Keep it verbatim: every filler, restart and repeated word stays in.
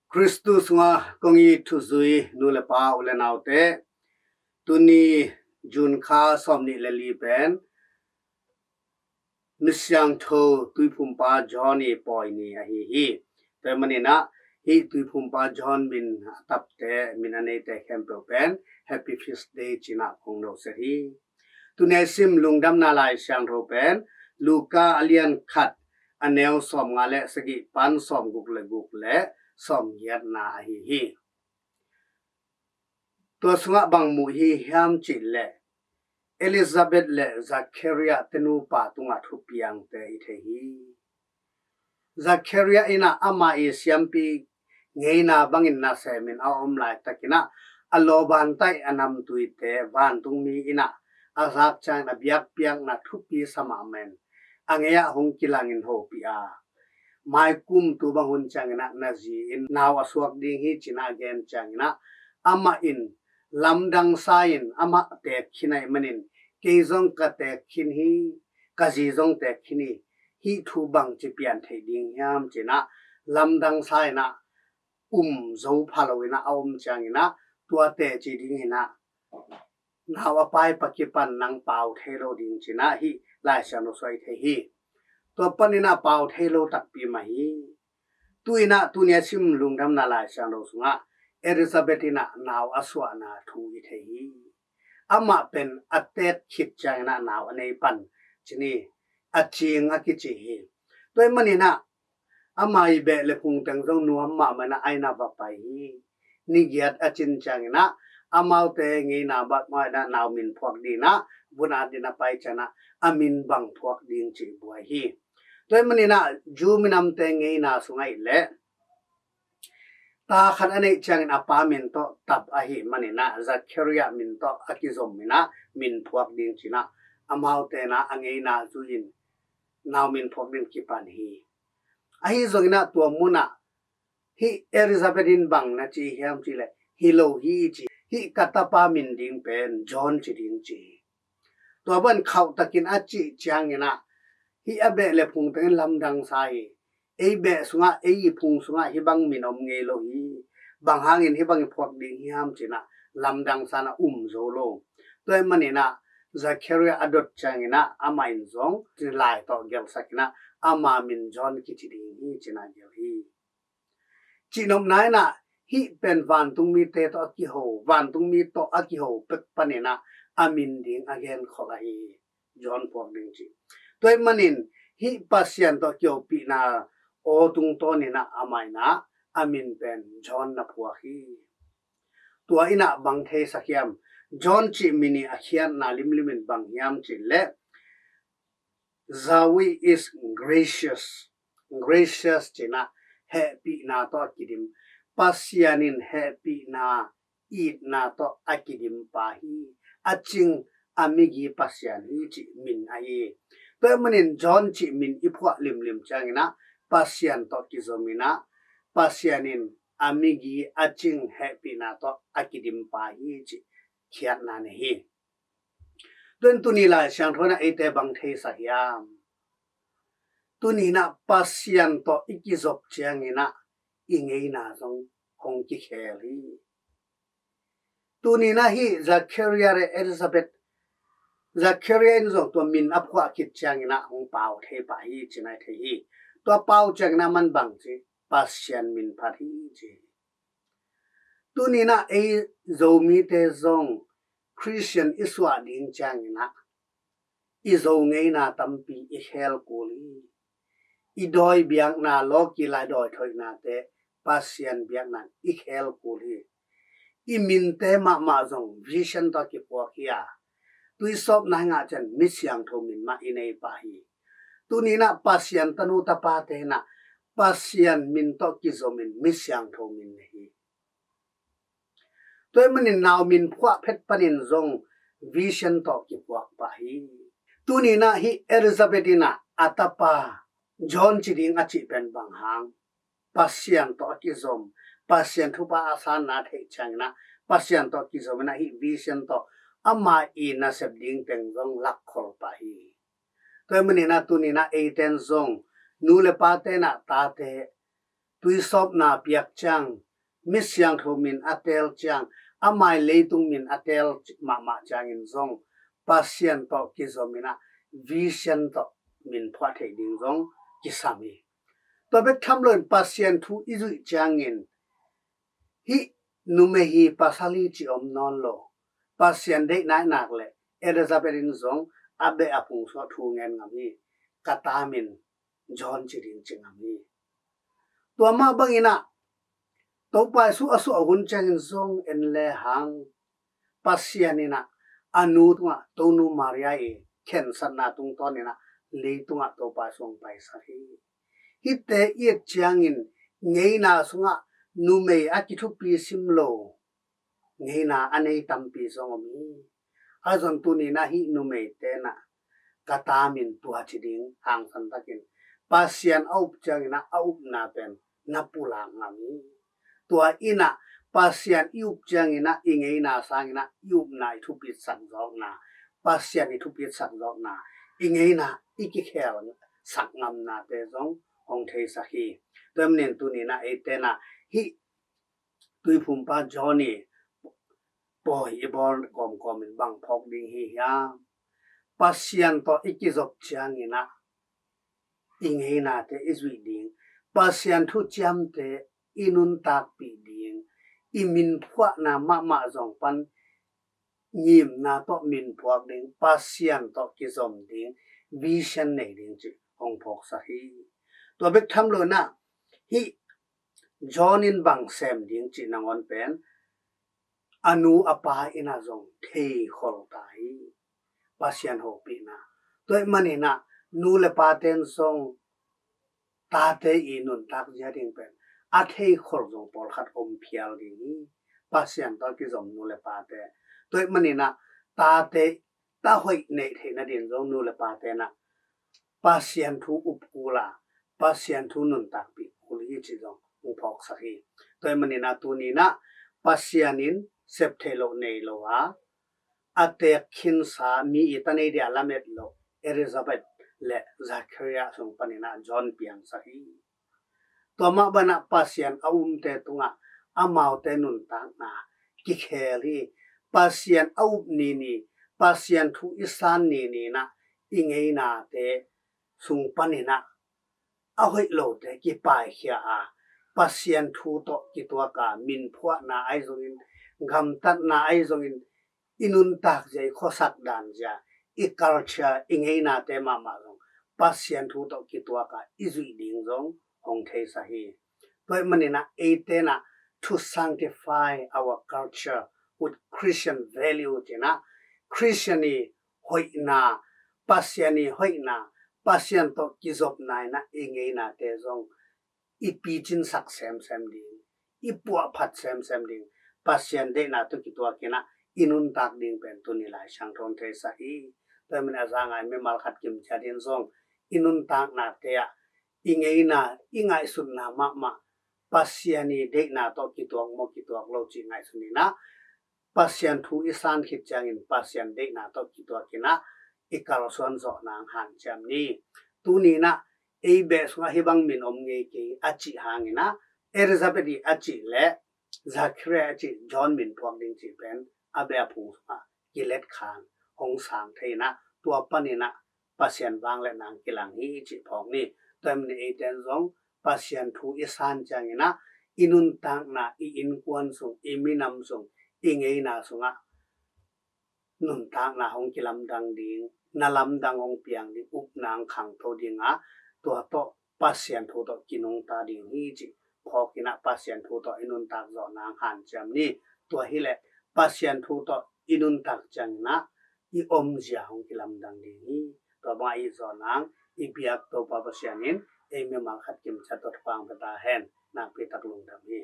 Khristu sungah kong it thuzui nu le pa, u le naute, tuni June kha sawmnih le li pen Misiangtho Tuiphumpa John i pawi ni ahi hi. Tua maninah hih Tuiphumpa John min a tapte, min a neite khempeuh pen Happy Feast Day cinah kong noset hi. Tuni a i sim lungdamna Lai Siangtho pen Luka a lian khat, a neu sawmnga le sagih pan sawmguk le guk le sawmgiatna ahi hi. Tua sungah bang mu hi hiam cih leh, Elizabeth le Zachariah te nupa tungah thupiangte i thei hi. Zachariah inah ama i siampi ngeina bangin nasemin a om laitakinah a lawbantaih a namtuite vantungmi inah a zak ciangin a biakpiakna thupi sa mahmah in a ngei ah hong kilangin hopih a, maikum tu bang hun cianginah na zi in nau a suak ding hi cinah a gen cianginah amah in lamdang sa in amah teek khin ahih manin kei zong ka teek khin hi, ka zi zong teek khin hi, hih thu bangci pian theih ding hiam cinah lamdang sa inah um zo pha lo inah a om cianginah tua teci ding inah nau a pai pakipan nang pau thei lo ding cinah hih Lai Siangtho sungah i thei hi. Tua paninah pau thei lo takpi mah hi. Tu inah tuni a sim lungdamna Lai Siangtho sungah Elizabeth inah nau a suahna thu i thei hi. Amah pen a teek khit cianginah nau a nei pan cini a cing a kici hi. Tua maninah ama i beh le phung teng zong nuam mahmah inah a inn ah va pai hi. Ni giat a cin cianginah amaute ngeina bangmah inah nau min phuak dinah vun at dinah pai cianah a min bang phuak ding cih buai hi. Tua maninah Jew minamte ngeina sungah i leh ta khat a neih ciangin a pa min tawh tap ahih maninah Zachariah min tawh a kizom inah min phuak ding cinah amaute inah a ngeina zui in nau min phuak ding kipan hi. Ahi zonginah tua munah hih Elizabeth in bang na ci hiam cih leh, hi lo hi ci, hih ka tapa min ding pen John ci ding ci hi. Tua bang khauhtakin a cih cianginah hih a beh le phung tengin lamdang sa hi. Ei beh sungah, ei i phung sungah hih bang min om ngei lo hi. Bang hangin hih bang i phuak ding hiam cinah lamdang sa inah um zo lo. Tua maninah Zachariah a dot cianginah amah in zong lai tawh gelhsakinah ama min John kici ding hi cinah gelh hi. Cihnopna inah hih pen vantungmite tawh a kiho, vantungmi tawh a kiho pek paninah a min ding a genkhol ahi hi. John phuak ding ci. Tua manin hih Pasian tawh kihopihna aw tungtawninah amah inah a min pen John na phuak hi. Tua inah bang theisak hiam? John cih min i a khiatna limlim in bang hiam cih leh, Yahweh is gracious. Gracious cinah hehpihna tawh a kidim. Pasian in hehpihna itna tawh a kidimpa hi. A cing a migi Pasian hi cih min ahi hi. Tua manin John cih min i phuah limlim cianginah Pasian tawh kizominah Pasian in a migi a cing hehpihna tawh a kidimpa hi cih khiatna nei hi. Tuin tuni Lai Siangtho inah eite bang theisak hiam? Tuni inah Pasian tawh i kizop cianginah i ngeina zong hong kikhel hi. Tuni inah hih Zachariah le Elizabeth, Zachariah in zong tua min a phuah khit cianginah hong pau thei pah hi cinah i thei hi. Tua pau cianginah man bang ci, Pasian min phat hi ci hi. Tuni inah ei Zomite zong Khristian i suah ding cianginah i Zo ngeina tampi i khel kul hi. I dawi biakna, lawki lai dawi thoihnate Pasian biakna i khel kul hi. I minte mahmah zong vision tawh kiphuak hi a, tuisawpna i ngah ciang mi siangtho min mah i nei pah hi. Tuni inah Pasian tanu tapate inah Pasian min tawh kizomin mi siangtho min nei hi. Tua manin nau min phuah phet panin zong vision tawh kiphuak pah hi. Tuni inah hih Elizabeth inah a tapa John ci ding a cih pen bang hang? Pasian tawh a kizom, Pasian thupha a sanna theih cianginah Pasian tawh kizominah hih vision tawh ama i nasep ding teng zong lakkhol pah hi. Tua maninah tuni inah eiten zong nu le pate inah tate Tuisawpna piak ciang, mi siangtho min a teel ciang, a mai leitung min a teel mahmah ciangin zong Pasian tawh kizom in ah vision tawh min phuah theih ding zong kisam hi. Tua bek tham loin Pasian thu i zuih ciangin hih numei hi pasal hi ci om nawn lo. Pasian deihna i nak le Elizabeth in zong a beh a phung sungah thu ngen ngam hi. Ka ta min John ci ding ci ngam hi. Tua mah bangin ah Topa Jesu a suah hun ciangin zong en le hang Pasian in ah a nu tungah Tonu Maria i khensatna tungtawn in ah leitungah Topa Jesu hong paisak hi. Hihte i et ciangin ngeina sungah numei a kithupi sim lo ngeina a nei tampi zong om hi. A zon tuni in ah hih numeite in ah ka ta min tua ci ding hangsan takin Pasian a up ciangin ah a upna pen na pulak ngam hi. Tua in ah Pasian i up ciangin ah i ngeina sangin ah i upna i thupitsak zawkna, Pasian i thupitsak zawkna, i ngeina i kikhelsak ngamnate zong hong theisak hi. Tua ahih manin tuni in ah eite in ah hih Tuiphumpa John i pawi i bawl kawmkawm in bang phawk ding hi hiam? Pasian tawh i kizop ciangin ah i ngeinate i zuih ding, Pasian thuciamte i nuntakpih ding, i min phuahna mahmah zong pan ngimna tawh min phuak ding, Pasian tawh kizom ding, vision nei ding cih hong phawksak hi. Tua bek tham lo in ah hih John in bang sem ding cih nangawn pen a nu a pa in ah zong theikhol ta hi. Pasian hopihna. Tua ahih manin ah nu le pate in zong tate i nuntak zia ding pen a theikhol zong pawlkhat om phial ding hi. Pasian tawh kizom nu le pate. Tua ahih manin ah tate ta hoih neih theih nadin zong nu le pate in ah Pasian thu up kul a, Pasian thu nuntakpih kul hi cih zong hong phawksak hi. Tua ahih manin ah tuni in ah Pasian in sep theih loh nei lo a, a teek khinsa mi i ta nei dia lamet loh Elizabeth le Zachariah sung panin ah John piangsak hi. Tua mah bangin ah Pasian a umte tungah amaute nuntakna kikhel hi. Pasian a up nini, Pasian thu i san nini in ah i ngeinate sung panin ah a hoih lote kipaikhia a, Pasian thu tawh kituak a, min phuahna ahi zongin, gamtatna ahi zongin, i nuntak zia, i khuasak dan zia, i culture, i ngeinate mahmah zong Pasian thu tawh kituak a i zuih ding zong hong theisak hi. Tua ahih manin ah eite in ah to sanctify our culture with Christian value ci-in ah Christian i hoihna, Pasian i hoihna, Pasian tawh kizopna in ah i ngeinate zong i picinsak semsem ding, i puahphat semsem ding, Pasian deihna tawh kituak in ah i nuntak ding pen tuni Lai Siangtho in theisak hi. Tua ahih manin a za ngai mimal khat kimciat in zong i nuntaknate ah i ngeina, i ngaihsutna mahmah Pasian i deihna tawh kituak maw kituak lo cih ngaihsun in ah Pasian thu i san khit ciangin Pasian deihna tawh kituak in ah i kalsuan zawh nang hanciam ni. Tuni in ah ei beh sungah hih bang min om ngei kei a cih hangin ah Elizabeth i a cih le Zachariah a cih John min phuak ding cih pen a beh a phung sungah kilet khan hong sang thei in ah tua panin ah Pasian vangliatna kilang hi cih phawk ni. Tua ahih manin eite in zong Pasian thu i san ciangin ah i nuntakna, i innkuan sung, i minam sung, i ngeina sungah nuntakna hong kilamdang ding, na lamdang hong piang ding, upna hong khangto ding a, tua tawh Pasian thu tawh kinungta ding hi cih phawk in ah Pasian thu tawh i nuntak zawh nang hanciam ni. Tua hi leh Pasian thu tawh i nuntak ciangin ah i omzia hong kilamdang ding hi. Tua bang a i zawh nang i biak Topa Pasian in ei mimal khat kimciat tawh thupha hong pia ta hen. Nakpi tak lungdam hi.